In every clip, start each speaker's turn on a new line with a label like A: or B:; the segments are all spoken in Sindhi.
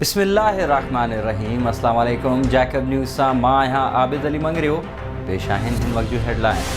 A: بسم الله الرحمٰن الرحيم اسلام عليڪم جيڪب نيوز سان مان آهيان عابد علي مڱريو پيش آهن هن وقت جون هيڊلائنز.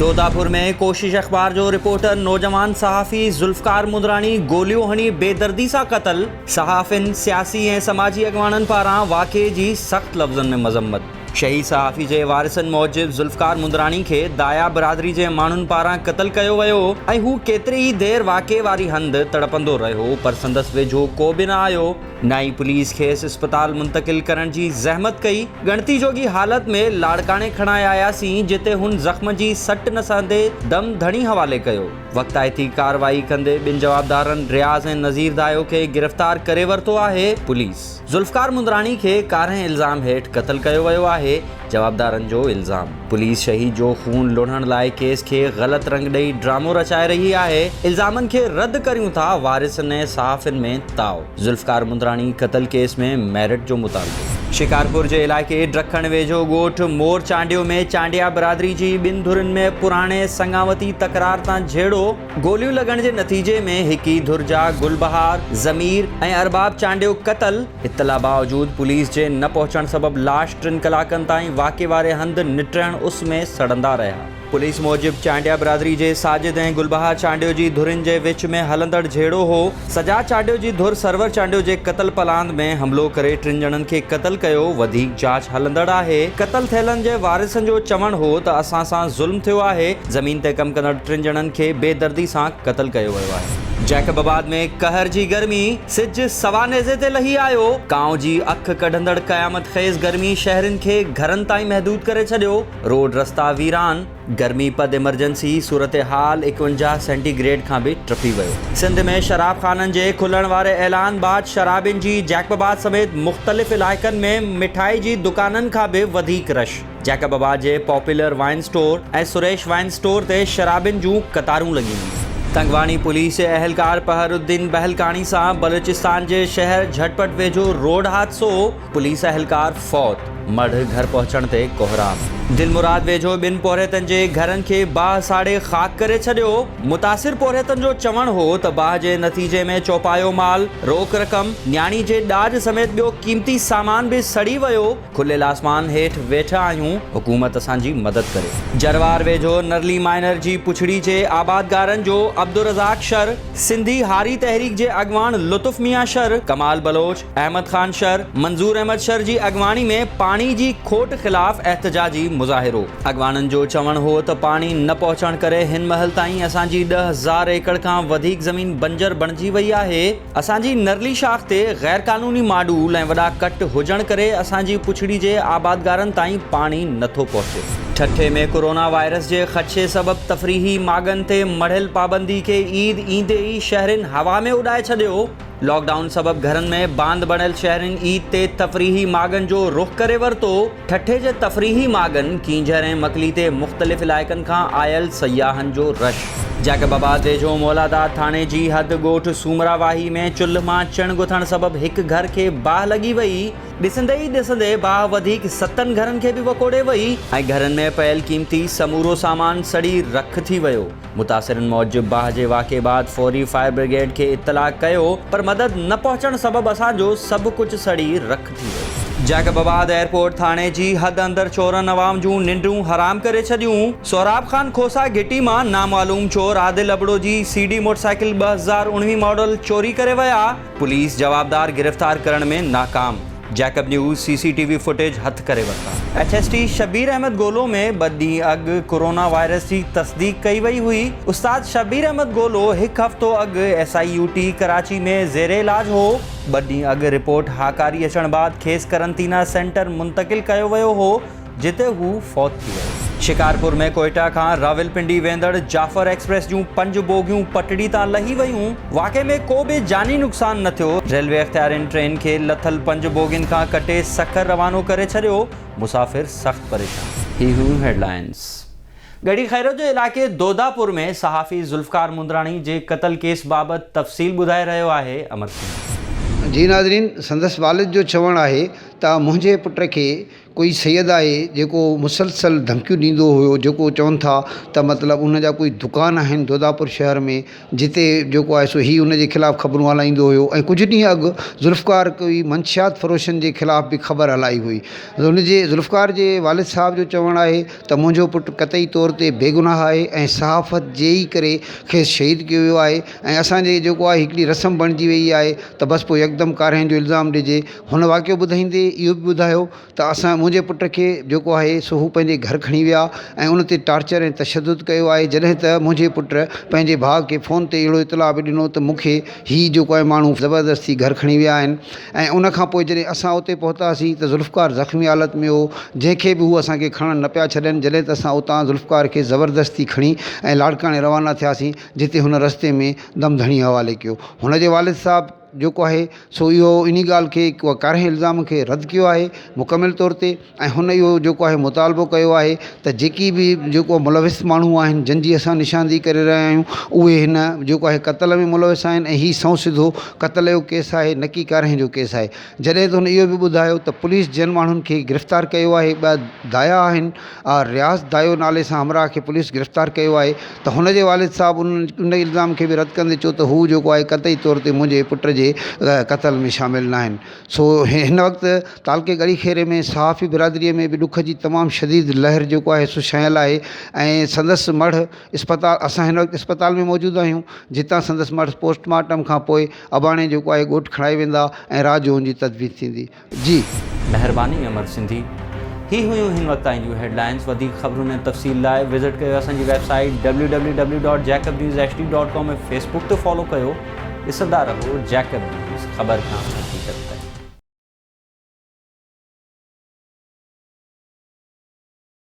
A: دوداپور ۾ ڪوشش اخبار جو رپورٽر نوجوان صحافي ذوالفقار مندراڻي گوليون هڻي بيدردي سان قتل، صحافين، سياسي ۽ سماجي اڳواڻن پاران واقعي جي سخت لفظن ۾ مذمت. شهيد صحافي جي وارثن موجب ذوالفقار مندراڻي کي دايا برادري جي ماڻهن پاران قتل ڪيو ويو ۽ هو ڪيتري ئي دير واقعي واري هنڌ تڙپندو رهيو پر سندس ويجهو ڪو به نه آيو نه ئي پوليس کيس اسپتال منتقل ڪرڻ جي زحمت ڪئي ڳڻتي جوڳي حالت ۾ لاڙڪاڻي کڻائي آياسين جتي هن زخم جي سٽ نه سهندي دم ڌڻي حوالي ڪيو وقتائتي ڪارروائي ڪندي ٻن جوابدارن رياض ۽ نذير دايو کي گرفتار ڪري ورتو آهي پوليس. ذوالفقار مندراڻي کي ڪارنهن الزام هيٺ قتل ڪيو ويو آهي، جوابدارن جو الزام. پوليس شهيد جو خون لوڙهڻ لاء ڪيس کي غلط رنگ ڏئي ڊرامو رچائي رهي آهي، الزامن کي رد ڪريون ٿا، وارثن ۽ صحافين ۾ تاء، ذوالفقار مندراڻي قتل ڪيس ۾ ميرٽ جو مطالبو. شڪارپور جي علائقي ڊکڻ ويجهو ڳوٺ مور چانڊيو ۾ چانڊيا برادري جي ٻن ڌرين ۾ پراڻي سڱاوتي تڪرار تان جهيڙو، گوليون لڳڻ جي نتيجي ۾ هڪ ئي ڌر جا گل بهار، ضمير ۽ ارباب چانڊيو قتل، اطلاع باوجود پوليس جي نه پهچڻ سبب لاش ٽن ڪلاڪن تائين واقعي واري هنڌ نٽهڻ اس ۾ سڙندا رهيا. پوليس موجب چانڊيا برادري جي ساجد ۽ گلبهار چانڊيو جي ڌرين جي وچ ۾ هلندڙ جهيڙو هو، سجاد چانڊيو جي ڌر سرور چانڊيو جي قتل پلاند ۾ حملو ڪري ٽن ڄڻن کي قتل ڪيو، وڌيڪ جاچ هلندڙ آهي، قتل ٿيلن جي وارثن جو چوڻ هو ته اسان سان ظلم ٿيو آهي، زمين تي ڪم ڪندڙ ٽن ڄڻن کي بي دردي سان قتل ڪيو ويو آهي. جيڪب آباد ۾ قهر جي گرمي، سج سوا نيزي تي لهي آيو، ڪانء جي اک ڪڍندڙ قيامت خيز گرمي شهرين کي گهرن تائين محدود ڪري ڇڏيو، روڊ رستا ويران، گرمي پد ايمرجنسي صورتحال 51 سينٽي گريڊ کان به ٽپي ويو. سنڌ ۾ شراب خانن جي کلڻ واري اعلان بعد شرابين جي جيڪب آباد سميت مختلف علائقن ۾ مٺائي جي دڪانن کان به وڌيڪ رش. جيڪب آباد جي popular wine store ۽ Suresh wine store تي شرابين جون قطارون لڳي ويون. تنگواڻي پوليس جي اهلڪار پهر الدين بهلڪاڻي سان بلوچستان جي شهر جهٽپٽ ويجهو روڊ حادثو، پوليس اهلڪار فوت، مڙهه گهر پهچڻ تي ڪوهرام. دلمراد ويجهو ٻن پورهيتن جي گهرن کي باهه ساڙي خاڪ ڪري ڇڏيو، متاثر پورهيتن جو چوڻ هو ته باهه جي نتيجي ۾ چوپايو مال، روڪ رقم، نياڻي جي ڏاج سميت ٻيو قيمتي سامان به سڙي ويو، کليل آسمان هيٺ ويٺا آهيون، حڪومت اسان جي مدد ڪري. جروار ويجهو نرلي مائنر جي پڇڙي جي آبادگارن جو عبدالرزاق شر، سنڌي هاري تحريڪ جي اڳواڻ لطف ميان شر، ڪمال بلوچ، احمد خان شر، منظور احمد شر جي اڳواڻي ۾ پاڻي جي کوٽ خلاف احتجاجي مظاهرو. اڳواڻن جو چوڻ هو ته پاڻي نه پهچڻ ڪري هن مهل تائين اسان جي 10,000 ايڪڙ کان وڌيڪ زمين بنجر بڻجي وئي آهي، اسان جي نرلي شاخ تي غيرقانوني ماڊول ۽ وڏا ڪٽ هجڻ ڪري اسان جي پڇڙي جي آبادگارن تائين پاڻي نٿو پهچي. ٺٽي ۾ ڪورونا وائرس جي خدشي سبب تفريحي ماڳن تي مڙهيل پابندي کي عيد ايندي ئي شهرين هوا ۾ اڏائي ڇڏيو. لاڪ ڊائون سبب گهرن ۾ باند بڻيل شهرين عيد تي تفريحي ماڳن جو رخ ڪري ورتو. ٺٽي جي تفريحي ماڳن ڪينجهر ۽ مڪلي تي مختلف علائقن کان آيل سياحن جو رش. جيڪب آباد ويجهو مولاداد ٿاڻي جي حد ڳوٺ سومرا واهي ۾ چلهه مان چڻ گٿڻ سبب هڪ گهر کي باهه لڳي وئي، ڏسندي ئي ڏسندي باهه وڌيڪ ستن گهرن کي به وڪوڙي وئي ۽ گهرن ۾ پيل قيمتي سمورو سامان سڙي رک ٿي ويو. متاثرن موجب باهه جي واقعي بعد فوري فائر برگيڊ کي اطلاع ڪيو پر مدد نه پهچڻ سبب اسان جو سڀ ڪجهه سڙي رک ٿي ويو. جيڪب آباد ايئرپورٽ ٿاڻي جي حد اندر چورن عوام جون ننڊون حرام ڪري ڇڏيون، سهراب خان کوسا گهٽي مان نامعلوم چور عادل ابڙو جي سي ڊي موٽرسائيڪل 2019 ماڊل چوري ڪري ويا، پوليس جوابدار گرفتار ڪرڻ ۾ ناڪام، Jacob news C C T V footage هٿ ڪري ورتا. H S T Shabbir Ahmed Golo ۾ ٻه ڏينهن اڳ ڪورونا وائرس جي تصديق ڪئي وئي هئي، استاد شبير احمد گولو هڪ هفتو اڳ S I U T Karachi ۾ زير علاج هو، ٻه ڏينهن اڳ رپورٽ هاڪاري اچڻ بعد کيس قرنطينه سينٽر منتقل ڪيو ويو هو، جتي هو فوت ٿي ويو. شڪارپور ۾ ڪوئيٽا کان راولپنڊي ويندڙ جعفر ايڪسپريس جون پنج بوگيون پٽڙي تان لهي ويون، واقعي ۾ ڪو به جاني نقصان نه ٿيو، ريلوي اختيارين ٽرين کي لٿل پنج بوگين کان ڪٽي سکر روانو ڪري ڇڏيو، مسافر سخت پريشان. هي هيون هيڊلائنز. ڳڙهي خيرو جي علائقي دوداپور ۾ صحافي ذوالفقار مندراڻي جي قتل ڪيس بابت تفصيل ٻڌائي رهيو آهي امر سنگهه.
B: جي ناظرين سندس والد جو چوڻ آهي ته منهنجي پٽ کي. ڪوئي سيد آهي جيڪو مسلسل ڌمڪيون ڏيندو هيو جيڪو چون ٿا ته مطلب ان جا ڪوئي دڪان آهن دوداپور شهر ۾ جتي جيڪو آهي سو هي ان جي خلاف خبرون هلائيندو هيو ۽ ڪجهه ڏينهن اڳ ذوالفقار ڪوئي منشيات فروشن جي خلاف به خبر هلائي هئي ان جي ذوالفقار جي والد صاحب جو چوڻ آهي ته منهنجو پٽ قطعي طور تي بيگناهه آهي ۽ صحافت جي ئي ڪري کيس شهيد ڪيو ويو آهي ۽ اسان جي جيڪو آهي هڪڙي رسم بڻجي وئي آهي ته بس پوء يڪدم ڪارنهن جو الزام ڏجي هن واقعو ٻڌائيندي اهو به ٻڌايو ته اسان منهنجي پٽ کي جيڪو آهي سو هو پنهنجي گهر کڻي ويا ۽ ان تي ٽارچر ۽ تشدد ڪيو آهي جڏهن ته منهنجي پٽ پنهنجي ڀاء کي فون تي اهڙو اطلاع به ڏنو ته مون کي هي جيڪو آهي ماڻهو زبردستي گهر کڻي ويا آهن ۽ ان کان پوء جڏهن اسان اتي پهتاسين ته ذوالفقار زخمي حالت ۾ هو جنهن کي به هو اسان کي کڻڻ نه پيا ڇڏن جڏهن ته اسان اتان ذوالفقار کي زبردستي کڻي ۽ لاڙڪاڻي روانا ٿياسين جتي هن رستي ۾ دم ڌڻي حوالي ڪيو هن جي والد صاحب جيڪو آهي سو اهو انهي ڳالهه کي ڪارنهن الزام کي رد ڪيو آهي مڪمل طور تي ۽ هن اهو جيڪو آهي مطالبو ڪيو آهي ته جيڪي به جيڪو ملوث ماڻهو آهن جن جي اسان نشاندهي ڪري رهيا آهيون اهي هن جيڪو آهي قتل ۾ ملوث آهن ۽ هي سنئون سڌو قتل جو ڪيس آهي نه ڪي ڪارنهن جو ڪيس آهي جڏهن ته هن اهو به ٻڌايو ته پوليس جن ماڻهن کي گرفتار ڪيو آهي ٻه دايا آهن رياض دايو نالي سان همراهه کي پوليس گرفتار ڪيو آهي ته هن جي والد صاحب ان الزام کي به رد ڪندي چيو ته هو جيڪو آهي قطعي طور تي منهنجي پٽ جي قتل ۾ شامل ناهن سو هن وقت تعلقي ڳڙهي خيري ۾ صحافي برادري ۾ به ڏک جي تمام شديد لهر جيڪو آهي سو ڇانيل آهي ۽ سندس مڙهه اسپتال اسان هن وقت اسپتال ۾ موجود آهيون جتان سندس مڙهه پوسٽ مارٽم کان پوء اباڻي جيڪو آهي ڳوٺ کڻائي ويندا ۽ رات جو ان جي تدفين ٿيندي جي.
A: مهرباني امر سنڌي. هي هيون هن وقت تائين جون هيڊلائنز وڌيڪ خبرن ۽ تفصيل لاء وزٽ ڪيو اسان جي web site www.jacobnewshd.com ۽ Facebook تي فالو ڪيو ڏسندا رهو جيڪب نيوز خبر کان.